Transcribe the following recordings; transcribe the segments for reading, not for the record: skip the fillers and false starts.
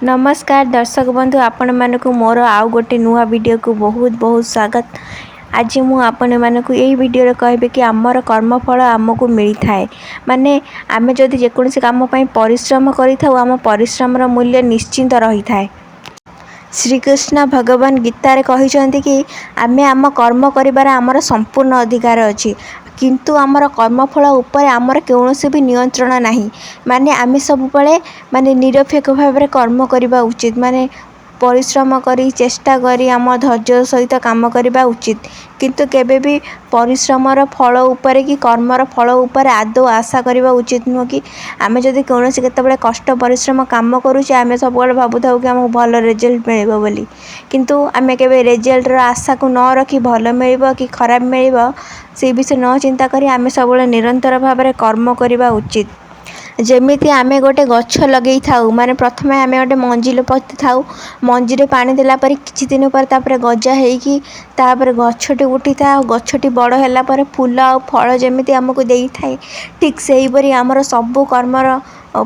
ନମସ୍କାର ଦର୍ଶକ ବନ୍ଧୁ, ଆପଣମାନଙ୍କୁ ମୋର ଆଉ ଗୋଟେ ନୂଆ ଭିଡ଼ିଓକୁ ବହୁତ ବହୁତ ସ୍ୱାଗତ। ଆଜି ମୁଁ ଆପଣମାନଙ୍କୁ ଏଇ ଭିଡ଼ିଓରେ କହିବି କି ଆମର କର୍ମଫଳ ଆମକୁ ମିଳିଥାଏ। ମାନେ ଆମେ ଯଦି ଯେକୌଣସି କାମ ପାଇଁ ପରିଶ୍ରମ କରିଥାଉ, ଆମ ପରିଶ୍ରମର ମୂଲ୍ୟ ନିଶ୍ଚିନ୍ତ ରହିଥାଏ। ଶ୍ରୀକୃଷ୍ଣ ଭଗବାନ ଗୀତାରେ କହିଛନ୍ତି କି ଆମେ ଆମ କର୍ମ କରିବାର ଆମର ସମ୍ପୂର୍ଣ୍ଣ ଅଧିକାର ଅଛି, କିନ୍ତୁ ଆମର କର୍ମଫଳ ଉପରେ ଆମର କୌଣସି ବି ନିୟନ୍ତ୍ରଣ ନାହିଁ। ମାନେ ଆମେ ସବୁବେଳେ ମାନେ ନିରପେକ୍ଷ ଭାବରେ କର୍ମ କରିବା ଉଚିତ, ମାନେ ପରିଶ୍ରମ କରି, ଚେଷ୍ଟା କରି, ଆମ ଧୈର୍ଯ୍ୟ ସହିତ କାମ କରିବା ଉଚିତ। କିନ୍ତୁ କେବେ ବି ପରିଶ୍ରମର ଫଳ ଉପରେ କି କର୍ମର ଫଳ ଉପରେ ଆଦୌ ଆଶା କରିବା ଉଚିତ ନୁହଁ କି ଆମେ ଯଦି କୌଣସି କେତେବେଳେ କଷ୍ଟ ପରିଶ୍ରମ କାମ କରୁଛେ, ଆମେ ସବୁବେଳେ ଭାବୁଥାଉ କି ଆମକୁ ଭଲ ରେଜଲ୍ଟ ମିଳିବ ବୋଲି। କିନ୍ତୁ ଆମେ କେବେ ରେଜଲ୍ଟର ଆଶାକୁ ନ ରଖି, ଭଲ ମିଳିବ କି ଖରାପ ମିଳିବ ସେଇ ବିଷୟ ନ ଚିନ୍ତା କରି, ଆମେ ସବୁବେଳେ ନିରନ୍ତର ଭାବରେ କର୍ମ କରିବା ଉଚିତ। ଯେମିତି ଆମେ ଗୋଟେ ଗଛ ଲଗେଇଥାଉ, ମାନେ ପ୍ରଥମେ ଆମେ ଗୋଟେ ମଞ୍ଜି ପୋତିଥାଉ, ମଞ୍ଜିରେ ପାଣି ଦେଲା ପରେ କିଛି ଦିନ ପରେ ତାପରେ ଗଜା ହେଇକି ତାପରେ ଗଛଟି ଉଠିଥାଏ, ଆଉ ଗଛଟି ବଡ଼ ହେଲା ପରେ ଫୁଲ ଆଉ ଫଳ ଯେମିତି ଆମକୁ ଦେଇଥାଏ, ଠିକ୍ ସେହିପରି ଆମର ସବୁ କର୍ମର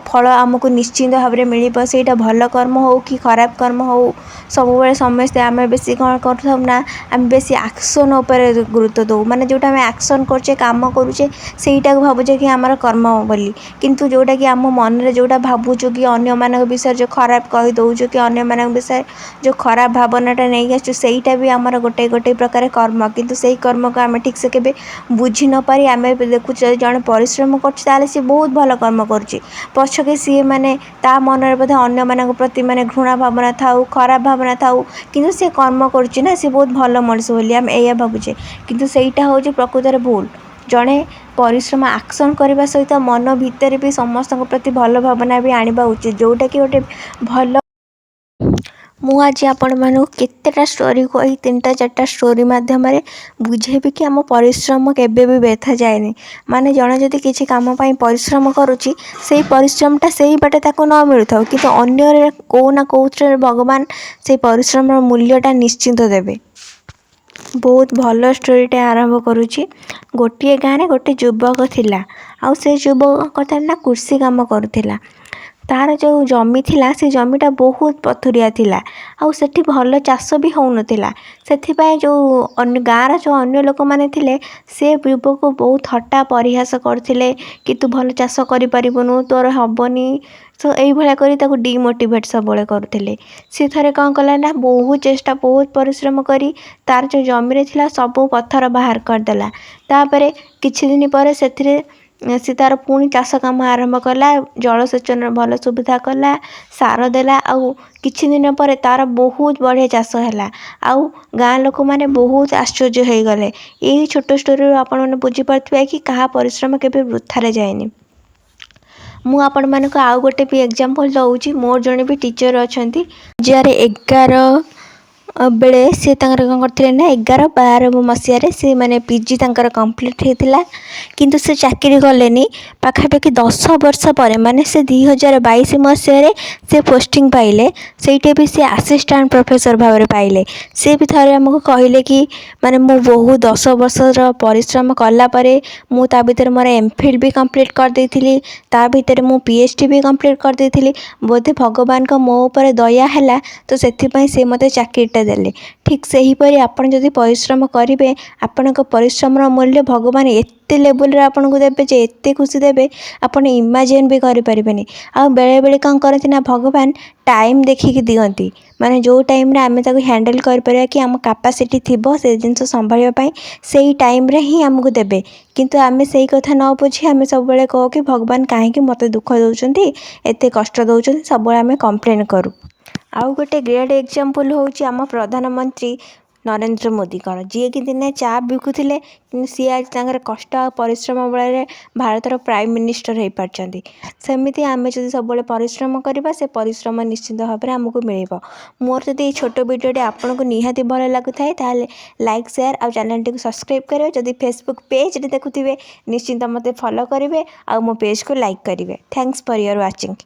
ଫଳ ଆମକୁ ନିଶ୍ଚିନ୍ତ ଭାବରେ ମିଳିବ। ସେଇଟା ଭଲ କର୍ମ ହଉ କି ଖରାପ କର୍ମ ହଉ। ସବୁବେଳେ ସମସ୍ତେ ଆମେ ବେଶୀ କ'ଣ କରୁଥାଉ ନା ଆମେ ବେଶୀ ଆକ୍ସନ୍ ଉପରେ ଗୁରୁତ୍ୱ ଦେଉ। ମାନେ ଯେଉଁଟା ଆମେ ଆକ୍ସନ୍ କରୁଛେ, କାମ କରୁଛେ, ସେଇଟାକୁ ଭାବୁଛେ କି ଆମର କର୍ମ ବୋଲି। କିନ୍ତୁ ଯେଉଁଟାକି ଆମ ମନରେ ଯେଉଁଟା ଭାବୁଛୁ କି ଅନ୍ୟମାନଙ୍କ ବିଷୟରେ ଯେଉଁ ଖରାପ କହିଦେଉଛୁ କି ଅନ୍ୟମାନଙ୍କ ବିଷୟରେ ଯେଉଁ ଖରାପ ଭାବନାଟା ନେଇକି ଆସୁଛୁ, ସେଇଟା ବି ଆମର ଗୋଟେ ଗୋଟେ ପ୍ରକାର କର୍ମ। କିନ୍ତୁ ସେଇ କର୍ମକୁ ଆମେ ଠିକ୍ସେ କେବେ ବୁଝି ନପାରି ଆମେ ଦେଖୁଛୁ, ଯଦି ଜଣେ ପରିଶ୍ରମ କରୁଛି ତାହେଲେ ସିଏ ବହୁତ ଭଲ କର୍ମ କରୁଛି, ପଛକେ ସିଏ ମାନେ ତା ମନରେ ବୋଧେ ଅନ୍ୟମାନଙ୍କ ପ୍ରତି ମାନେ ଘୃଣା ଭାବନା ଥାଉ, ଖରାପ ଭାବନା ଥାଉ, କିନ୍ତୁ ସେ କର୍ମ କରୁଛି ନା, ସେ ବହୁତ ଭଲ ମଣିଷ ବୋଲି ଆମେ ଏଇଆ ଭାବୁଛେ। କିନ୍ତୁ ସେଇଟା ହେଉଛି ପ୍ରକୃତରେ ଭୁଲ। ଜଣେ ପରିଶ୍ରମ ଆକ୍ସନ୍ କରିବା ସହିତ ମନ ଭିତରେ ବି ସମସ୍ତଙ୍କ ପ୍ରତି ଭଲ ଭାବନା ବି ଆଣିବା ଉଚିତ, ଯେଉଁଟାକି ଗୋଟେ ଭଲ। ମୁଁ ଆଜି ଆପଣମାନଙ୍କୁ କେତେଟା ଷ୍ଟୋରି କହି, ତିନିଟା ଚାରିଟା ଷ୍ଟୋରି ମାଧ୍ୟମରେ ବୁଝେଇବି କି ଆମ ପରିଶ୍ରମ କେବେ ବି ବ୍ୟର୍ଥ ଯାଏନି। ମାନେ ଜଣେ ଯଦି କିଛି କାମ ପାଇଁ ପରିଶ୍ରମ କରୁଛି, ସେଇ ପରିଶ୍ରମଟା ସେଇ ବାଟେ ତାକୁ ନ ମିଳୁଥାଉ, କିନ୍ତୁ ଅନ୍ୟରେ କେଉଁ ନା କେଉଁଥିରେ ଭଗବାନ ସେଇ ପରିଶ୍ରମର ମୂଲ୍ୟଟା ନିଶ୍ଚିନ୍ତ ଦେବେ। ବହୁତ ଭଲ ଷ୍ଟୋରିଟେ ଆରମ୍ଭ କରୁଛି। ଗୋଟିଏ ଗାଁରେ ଗୋଟେ ଯୁବକ ଥିଲା, ଆଉ ସେ ଯୁବକ କଥା ନା କୃଷି କାମ କରୁଥିଲା। ତାର ଯେଉଁ ଜମି ଥିଲା, ସେ ଜମିଟା ବହୁତ ପଥୁରିଆ ଥିଲା, ଆଉ ସେଠି ଭଲ ଚାଷ ବି ହେଉନଥିଲା। ସେଥିପାଇଁ ଯେଉଁ ଅନ୍ୟ ଗାଁର ଯେଉଁ ଅନ୍ୟ ଲୋକମାନେ ଥିଲେ, ସେ ଯୁବକକୁ ବହୁତ ଥଟ୍ଟା ପରିହାସ କରୁଥିଲେ କି ତୁ ଭଲ ଚାଷ କରିପାରିବୁନୁ, ତୋର ହେବନି। ତ ଏଇଭଳିଆ କରି ତାକୁ ଡିମୋଟିଭେଟ୍ ସବୁବେଳେ କରୁଥିଲେ। ସେ ଥରେ କ'ଣ କଲା ନା ବହୁତ ଚେଷ୍ଟା, ବହୁତ ପରିଶ୍ରମ କରି ତାର ଯେଉଁ ଜମିରେ ଥିଲା ସବୁ ପଥର ବାହାର କରିଦେଲା। ତାପରେ କିଛି ଦିନ ପରେ ସେଥିରେ ସେ ତାର ପୁଣି ଚାଷ କାମ ଆରମ୍ଭ କଲା, ଜଳସେଚନର ଭଲ ସୁବିଧା କଲା, ସାର ଦେଲା, ଆଉ କିଛି ଦିନ ପରେ ତାର ବହୁତ ବଢ଼ିଆ ଚାଷ ହେଲା, ଆଉ ଗାଁ ଲୋକମାନେ ବହୁତ ଆଶ୍ଚର୍ଯ୍ୟ ହେଇଗଲେ। ଏଇ ଛୋଟ ଷ୍ଟୋରିରୁ ଆପଣମାନେ ବୁଝିପାରୁଥିବେ କି କାହା ପରିଶ୍ରମ କେବେ ବୃଥାରେ ଯାଏନି। ମୁଁ ଆପଣମାନଙ୍କୁ ଆଉ ଗୋଟେ ବି ଏକ୍ଜାମ୍ପଲ୍ ଦେଉଛି। ମୋର ଜଣେ ବି ଟିଚର୍ ଅଛନ୍ତି। 2011 ବେଳେ ସେ ତାଙ୍କର କ'ଣ କରିଥିଲେ ନା 11-12 ମସିହାରେ ସେ ମାନେ ପିଜି ତାଙ୍କର କମ୍ପ୍ଲିଟ୍ ହେଇଥିଲା, କିନ୍ତୁ ସେ ଚାକିରି କଲେନି। ପାଖାପାଖି 10 ବର୍ଷ ପରେ, ମାନେ ସେ 2022 ମସିହାରେ ସେ ପୋଷ୍ଟିଂ ପାଇଲେ। ସେଇଠି ବି ସେ ଆସିଷ୍ଟାଣ୍ଟ ପ୍ରଫେସର ଭାବରେ ପାଇଲେ। ସେ ବି ଥରେ ଆମକୁ କହିଲେ କି ମାନେ ମୁଁ ବହୁତ 10 ବର୍ଷର ପରିଶ୍ରମ କଲା ପରେ, ମୁଁ ତା ଭିତରେ ମୋର ଏମ୍ ଫିଲ୍ ବି କମ୍ପ୍ଲିଟ୍ କରିଦେଇଥିଲି, ତା ଭିତରେ ମୁଁ ପିଏଚ୍ ଡି ବି କମ୍ପ୍ଲିଟ୍ କରିଦେଇଥିଲି, ବୋଧେ ଭଗବାନଙ୍କ ମୋ ଉପରେ ଦୟା ହେଲା ତ ସେଥିପାଇଁ ସେ ମୋତେ ଚାକିରିଟା ଦେଲେ। ଠିକ୍ ସେହିପରି ଆପଣ ଯଦି ପରିଶ୍ରମ କରିବେ, ଆପଣଙ୍କ ପରିଶ୍ରମର ମୂଲ୍ୟ ଭଗବାନ ଏତେ ଲେବୁଲ୍ରେ ଆପଣଙ୍କୁ ଦେବେ ଯେ ଏତେ ଖୁସି ଦେବେ, ଆପଣ ଇମାଜିନ୍ ବି କରିପାରିବେନି। ଆଉ ବେଳେବେଳେ କ'ଣ କରନ୍ତି ନା ଭଗବାନ ଟାଇମ୍ ଦେଖିକି ଦିଅନ୍ତି। ମାନେ ଯେଉଁ ଟାଇମ୍ରେ ଆମେ ତାକୁ ହ୍ୟାଣ୍ଡେଲ୍ କରିପାରିବା କି ଆମ କାପାସିଟି ଥିବ ସେ ଜିନିଷ ସମ୍ଭାଳିବା ପାଇଁ, ସେଇ ଟାଇମ୍ରେ ହିଁ ଆମକୁ ଦେବେ। କିନ୍ତୁ ଆମେ ସେଇ କଥା ନ ବୁଝି ଆମେ ସବୁବେଳେ କହୁ କି ଭଗବାନ କାହିଁକି ମୋତେ ଦୁଃଖ ଦେଉଛନ୍ତି, ଏତେ କଷ୍ଟ ଦେଉଛନ୍ତି, ସବୁବେଳେ ଆମେ କମ୍ପ୍ଲେନ୍ କରୁ। ଆଉ ଗୋଟେ ଗ୍ରେଟ୍ ଏକ୍ଜାମ୍ପଲ୍ ହେଉଛି ଆମ ପ୍ରଧାନମନ୍ତ୍ରୀ ନରେନ୍ଦ୍ର ମୋଦିଙ୍କର, ଯିଏକି ଦିନେ ଚା ବିକୁଥିଲେ, କିନ୍ତୁ ସିଏ ଆଜି ତାଙ୍କର କଷ୍ଟ ଆଉ ପରିଶ୍ରମ ବଳରେ ଭାରତର ପ୍ରାଇମ୍ ମିନିଷ୍ଟର ହେଇପାରିଛନ୍ତି। ସେମିତି ଆମେ ଯଦି ସବୁବେଳେ ପରିଶ୍ରମ କରିବା, ସେ ପରିଶ୍ରମ ନିଶ୍ଚିନ୍ତ ଭାବରେ ଆମକୁ ମିଳିବ। ମୋର ଯଦି ଏଇ ଛୋଟ ଭିଡ଼ିଓଟି ଆପଣଙ୍କୁ ନିହାତି ଭଲ ଲାଗୁଥାଏ, ତାହେଲେ ଲାଇକ୍, ସେୟାର ଆଉ ଚ୍ୟାନେଲଟିକୁ ସବସ୍କ୍ରାଇବ୍ କରିବେ। ଯଦି ଫେସବୁକ୍ ପେଜ୍ରେ ଦେଖୁଥିବେ, ନିଶ୍ଚିନ୍ତ ମୋତେ ଫଲୋ କରିବେ ଆଉ ମୋ ପେଜ୍କୁ ଲାଇକ୍ କରିବେ। Thanks for your watching.